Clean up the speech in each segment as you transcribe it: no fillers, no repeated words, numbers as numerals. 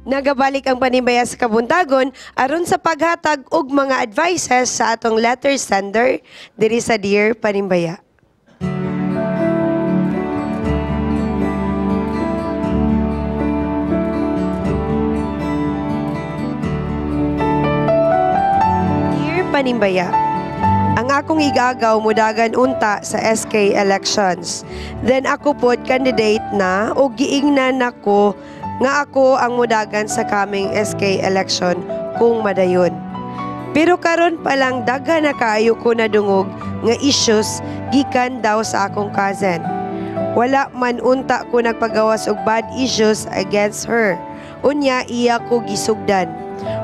Nagabalik ang Panimbaya sa Kabuntagon aron sa paghatag og mga advices sa atong letter sender diri sa Dear Panimbaya. Dear Panimbaya, ang akong igagaw mudagan unta sa SK elections. Then ako pod candidate na o giingnan nako nga ako ang mudagan sa kaming SK election kung madayon. Pero karon pa lang daghan na kaayo ko nadungog nga issues gikan daw sa akong cousin. Wala man unta ko nagpagawas og bad issues against her. Unya iya ko gisugdan.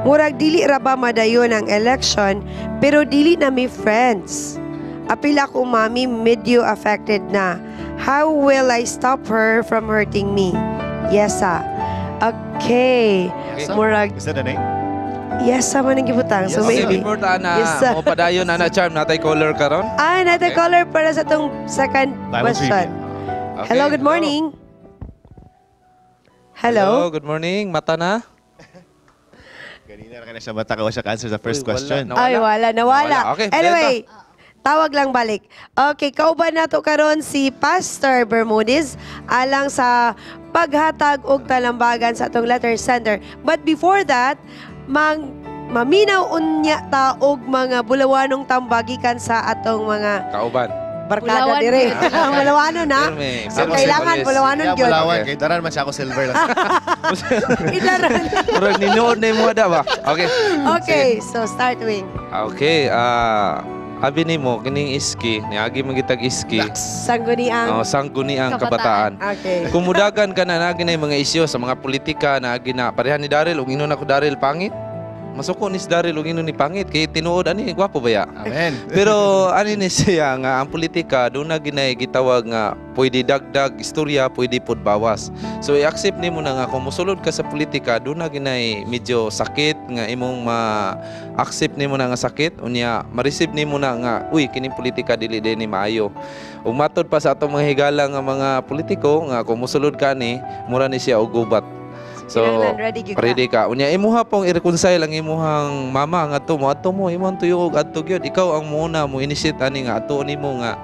Murag dili ra ba madayon ang election pero dili na mi friends. Apil ako mami medyo affected na. How will I stop her from hurting me? Yes, ah. Okay. Yes, ah. Murag Is that the name? Yes, sa man ang gibutang. So Yes, Okay, maybe. before ta na Yes, sir. mo padayon na na Charm, natay caller karon. Ah, natay Okay. caller para sa atong second Bible question. trivia. Okay, Hello, good morning. Hello. Hello, good morning. Mata na. Ganina ra ka na siya mata ka siya answer sa first Uy, wala. question. Nawala. Ay, wala, nawala. Nawala. Okay, anyway, tawag lang balik. Okay, kauban nato karon si Pastor Bermudez alang sa paghatag og talambagan sa atong letter sender. But before that, mang maminaw unya ta og mga bulawanong tambagikan sa atong mga Kauban. barkada Bulawan dire. gyud. Bulawanon na. Pirme. So Pirme, kailangan Polis. bulawanon Yeah, gyud. Bulawan. Okay. Kay daran man siya ako silver lang. Idaran. Murag ninuod na yung mga ba? Okay. Okay, so start wing. Okay, abi nimo kining iski, niagi man gitag iski. Sangguniang. Oh, sangguniang kabataan. Kabataan. Okay. Kung mudagan ka na naagi na yung mga isyu sa mga politika, naagi na pareha ni Daryl ug ingon ako Daryl pangit. Masuko ni si Daryl ug ingon ni pangit kay tinuod ani gwapo ba ya? Amen. Pero ani ni siya nga ang politika doon na ginay gitawag nga pwede dagdag istorya, pwede pud bawas. So i-accept nimo na nga kung mosulod ka sa politika doon na ginay medyo sakit nga imong ma-accept nimo na nga sakit unya ma-receive nimo na nga uy kining politika dili din ni maayo. Ug matod pa sa atong mga higala nga mga politiko nga kung mosulod ka ni mura ni siya og gubat. So Kinahanglan ready gyud ka. ready ka. Unya imuha pong i-reconcile ang imuhang mama nga to mo adto mo imong tuyo og adto gyud. Ikaw ang muuna mo initiate ani nga ato nimo nga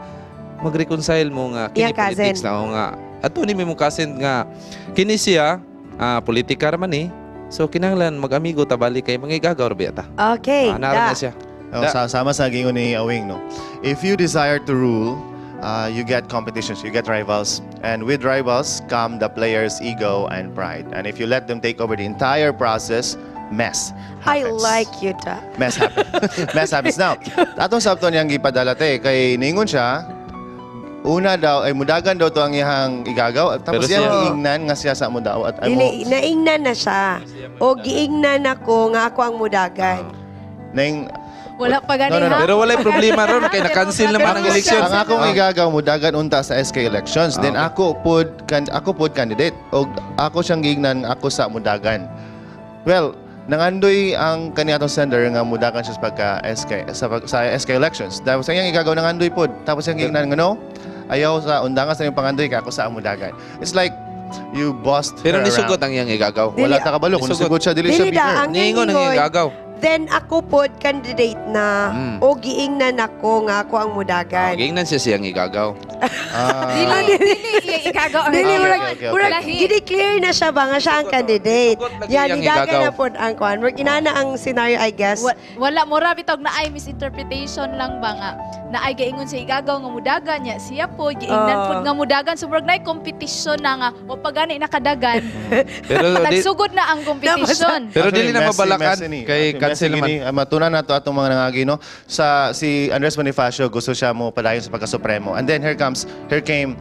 mag-reconcile mo nga kini Iyang cousin. politics na o nga ato ni mo cousin nga kini siya politika ra man ni. So kinahanglan mag-amigo ta bali kay mangigagaw ra biya ta. Okay. Nara da. na siya. Oh, sama sa gingon ni Awing, no? If you desire to rule, you get competitions, you get rivals. And with rivals come the player's ego and pride. And if you let them take over the entire process, mess I happens. like you, da. Mess happens. Mess happens. Now, atong sabton niyang gipadala te, kay ningon siya, una daw, ay mudagan daw to ang iyang igagaw. Tapos Pero iyang siya- giingnan nga siya sa mudaw. At ay mo, Dili, naingnan na siya. O giingnan ako nga ako ang mudagan. naing, Wala pa gani No, no, no. ha? Pero walay problema ron kay na-cancel naman ang election. Ang akong igagaw mudagan unta sa SK elections. Then ako pud candidate og ako siyang giingnan ako sa mudagan. Well, nangandoy ang kani atong sender nga mudagan siya sa pagka SK sa SK elections. Tapos ang iyang igagaw nangandoy pud. Tapos iyang giingnan nga no, ayaw sa undangan sa iyong pangandoy kay ako sa mudagan. It's like you bossed Pero her nisugot around. ang iyang igagaw. Wala ta kabalo kung Nisugot. nisugot siya dili siya Dili da, bitter. ang Niingon ang iyang igagaw. Then ako pod candidate na o giingnan ako nga ako ang mudagan. Giingnan siya siyang igagaw. Dili, dili, iya igagaw ang Dili, Okay, murag, okay. murag, Lahi. gidi-clear na siya ba nga siya ang candidate. Isugot lagi Yan, iyang nidagan igagaw. na pod ang kuan. Murag inana ang scenario, I guess. Wala mo ra bitog na ay misinterpretation lang ba nga na ay gaingon sa igagaw nga mudagan niya siya po giingnan Oo. pod nga mudagan so murag naay competition na nga o pagani nakadagan Pero di, nagsugod na ang competition. pero dili na Actually, mabalakan messy ni. kay Actually, cancel messy naman. gini. Matunan na to atong mga nangagi, no? Sa si Andres Bonifacio gusto siya mo padayon sa pagka-supremo. And then here came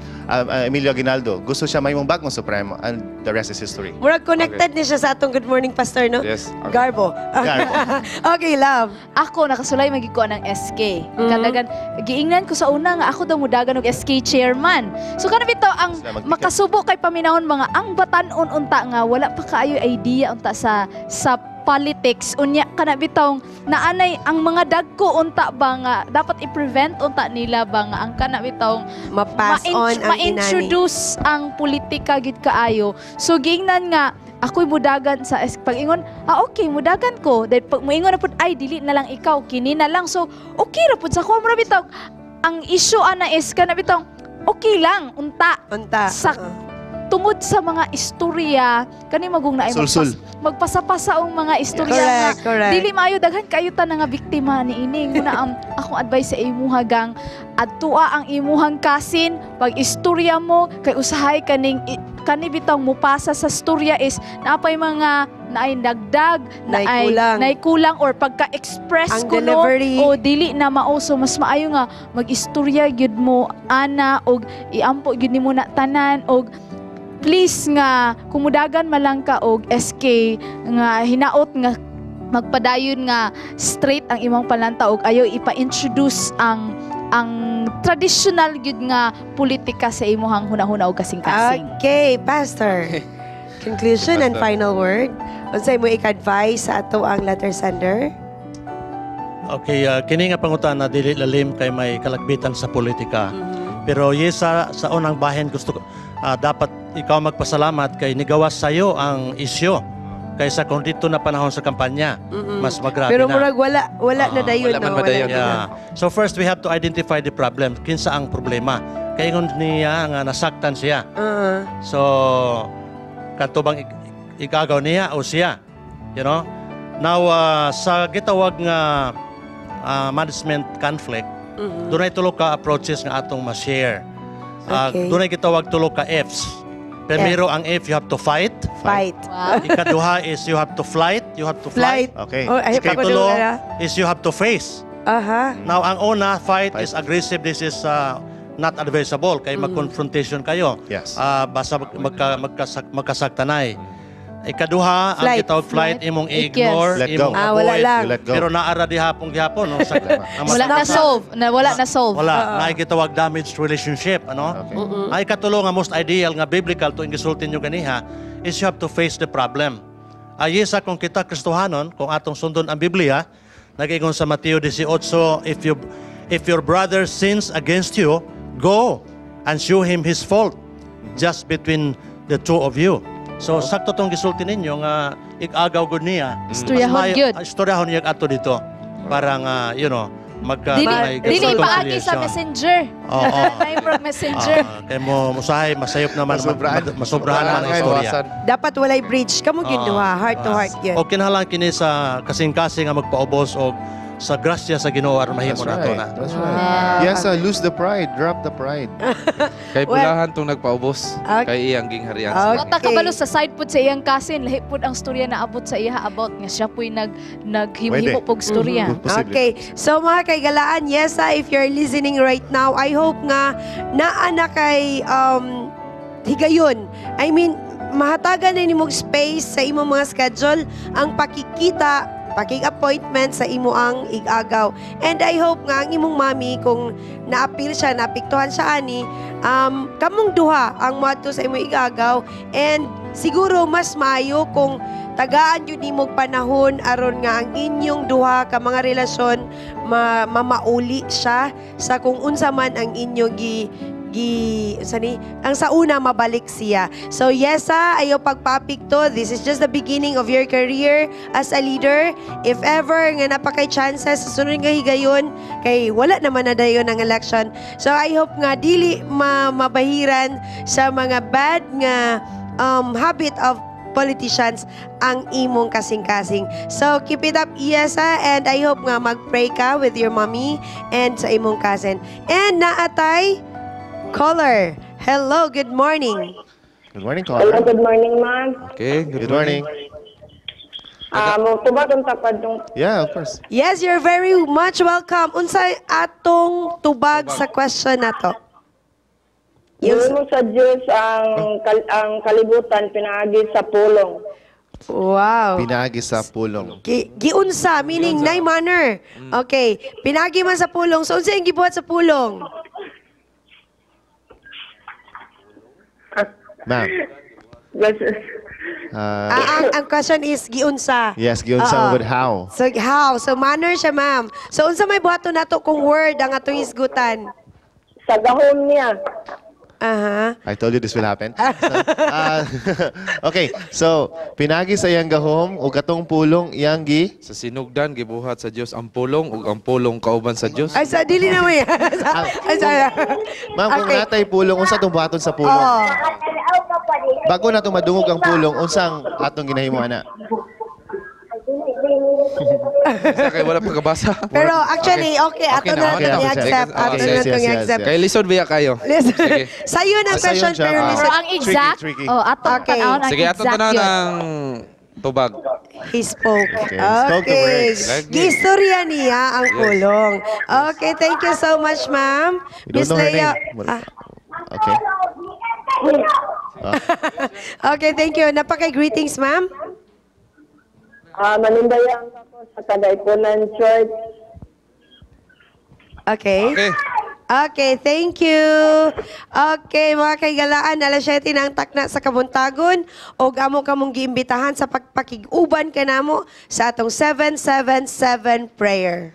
Emilio Aguinaldo. Gusto siya mahimong bagong supremo and the rest is history. Murag connected ni siya sa atong good morning pastor, no? Yes. Okay. Garbo. Garbo. Okay, love. Ako nakasulay magig ko ng SK. Kadagan giingnan ko sa una nga ako daw mudagan og SK chairman. So kana bitaw ang Sila magtiket. makasubo kay paminahon mga ang batan-on unta nga wala pa kaayo idea unta sa politics unya kana bitaw naanay ang mga dagko unta ba nga dapat i-prevent unta nila ba nga ang kana bitaw Ma-pass on ang inani. ma-introduce ang politika gid kaayo. So giingnan nga Ako'y mudagan sa pag-ingon, "Ah, okay, mudagan ko." Then pag muingon na pud, "Ay, dili na lang ikaw, kini na lang." So okay ra pud sa ko, mura bitaw ang issue ana is kana bitaw okay lang unta Unta. Tungod sa mga istorya kani magong naay Sulsul. Magpasapasa ang mga istorya nga Correct, correct. dili maayo, daghan kayo ta nga biktima ni ini. Muna ang akong advice sa imuha, gang, adtua ang imuhang cousin pag istorya mo kay usahay kaning kani bitawng mupasa sa storya is naapay mga naay dagdag, Naay naay kulang. Naay kulang or pagka-express Ang kuno delivery. O dili na mao. So mas maayo nga mag-istorya gyud mo ana og iampo gyud nimo na tanan, og please nga kumudagan man lang ka og SK nga hinaot nga magpadayon nga straight ang imong palanta og ayaw ipa-introduce ang traditional gyud nga politika sa imong hunahuna og kasing-kasing. Okay, Pastor. Conclusion and Pastor. Final word. Unsay mo ika-advise sa ato ang letter sender? Okay, kini nga pangutana dili lalim kay may kalagbitan sa politika. Pero Yesa, sa unang bahin gusto ko dapat ikaw magpasalamat kay nigawas sayo ang isyu kaysa kung dito na panahon sa kampanya. Mas magrabe Pero na. murag wala wala na dayon, Wala man no? madayon. Na. Yeah. So first we have to identify the problem. Kinsa ang problema? Kay ingon niya nga nasaktan siya. So kadto bang igagaw niya o siya? You know? Now sa gitawag nga management conflict, dunay tulo ka approaches nga atong ma-share. Dunay gitawag tulo ka Fs. Primero ang F, you have to fight. Fight. Ikaduha is you have to flight, you have to Flight. flight. Oh, ay, pa ko Ikatulo na. is you have to face. Now, ang una, fight, Fight. Is aggressive. This is not advisable kay mag-confrontation kayo. Basta magkasaktanay. Ikaduha, ang Flight. gitawag flight, imong i-ignore, Let go. imong Ah, wala avoid. lang. You let go. Pero naara dihapon gihapon, no? Ang Wala na solve, na wala na solve. Wala. Naay gitawag damaged relationship, ano? Okay. Ang ikatulo nga most ideal nga biblical to gisulti nyo ganiha is you have to face the problem. Ayisa, kung kita Kristohanon, kung atong sundon ang Biblia, nag-ingon sa Mateo 18, if your brother sins against you, go and show him his fault just between the two of you. So sakto tong gisulti ninyo nga igagaw gud niya. Istoryahon Mas gyud. Istoryahon niya ato dito para nga magka Dili may dili paagi sa reconciliation. Messenger. Time from Messenger. Ah, kay mo musahay masayop naman Masobrahan. masobrahan man ang istorya. Dapat walay bridge. Kamo gyud duha, heart to heart yun. O kinahanglan kini sa kasing-kasing nga magpaubos og sa grasya sa Ginoo aron mahimo That's nato right. na. That's right. Yes, lose the pride. Drop the pride. Kay Well, bulahan tong nagpaubos kay iyang gingharian sa Okay. Wata kabalo sa side pud sa iyang cousin, lahi pud ang storya na abot sa iya about nga siya pu'y naghimo-himo Pwede. pog storya. Posible. Okay. So mga kaigalaan, yes, if you're listening right now, I hope nga naa na kay higayon. I mean, mahatagan na nimong space sa imong mga schedule ang pakikita, pakig-appointment sa imo ang igagaw. And I hope nga ang imong mami, kung naapil siya, naapektuhan siya ani, kamong duha ang moadto sa imong igagaw, and siguro mas maayo kung tagaan yun nimong panahon aron nga ang inyong duha ka mga relasyon mamauli siya sa kung unsa man ang inyong gi gi sa ni ang sa una mabalik siya. So yes, ayaw pagpapikto. This is just the beginning of your career as a leader. If ever nga napakay chances sa sunod nga higayon kay wala naman na dayon ang election. So I hope nga dili mabahiran sa mga bad nga habit of politicians ang imong kasing-kasing. So keep it up, Iyesa, and I hope nga mag-pray ka with your mommy and sa imong cousin. And naatay caller. Hello, good morning. Good morning, Hello, caller. Good morning, ma'am. Okay, Good morning. Mo tubag ang tapad ng Yeah, of course. Yes, you're very much welcome. Unsay atong tubag sa question nato? Yung, Gihimo sa Diyos ang kalibutan pinaagi sa pulong. Pinaagi sa pulong. Giunsa, meaning nay manner. Okay, pinagi man sa pulong. So unsa yung gibuhat sa pulong? Ma'am. Yes. Ah, ang question is giunsa. Yes, giunsa Oo. with how. So how? So manner siya, ma'am. So unsa may buhaton nato kung word ang atong hisgutan? Sa gahom niya. I told you this will happen. So, okay, so pinagi sa iyang gahom ug katong pulong iyang gi Sa sinugdan gibuhat sa Dios ang pulong ug ang pulong kauban sa Dios. Ay, sa dili na mo yan. Ay, Ma'am, kung natay pulong, unsa atong buhaton sa pulong? Oo. Bago na madungog ang pulong, unsang atong ginahimo ana? Sa kay wala pa kabasa. Pero actually, okay, ato Okay na na, okay, okay na. i-accept. Okay, Ato yes, na yes, itong yes, i-accept. Kay lisod biya kayo. Listen, Sige. sayo na Ah, sayo question siya. pero Ah. listen, Pero ang exact, Tricky, tricky. oh, atong Okay. tanawon ang Sige, atong exact tanaw yun. ng tubag. He spoke. Okay, he spoke the words. Lagi. Gistorya niya ang pulong. Okay, thank you so much, ma'am. You don't Miss know her Leia. name. Ah, Okay. Okay, thank you. Napaka-greetings, ma'am. Manindayan ako sa Kadaipunan Church. Okay. Okay. Okay, thank you. Okay, mga kaigalaan, alas 7 na ang takna sa kabuntagon og amo kamong giimbitahan sa pagpakig-uban kanamo sa atong 777 prayer.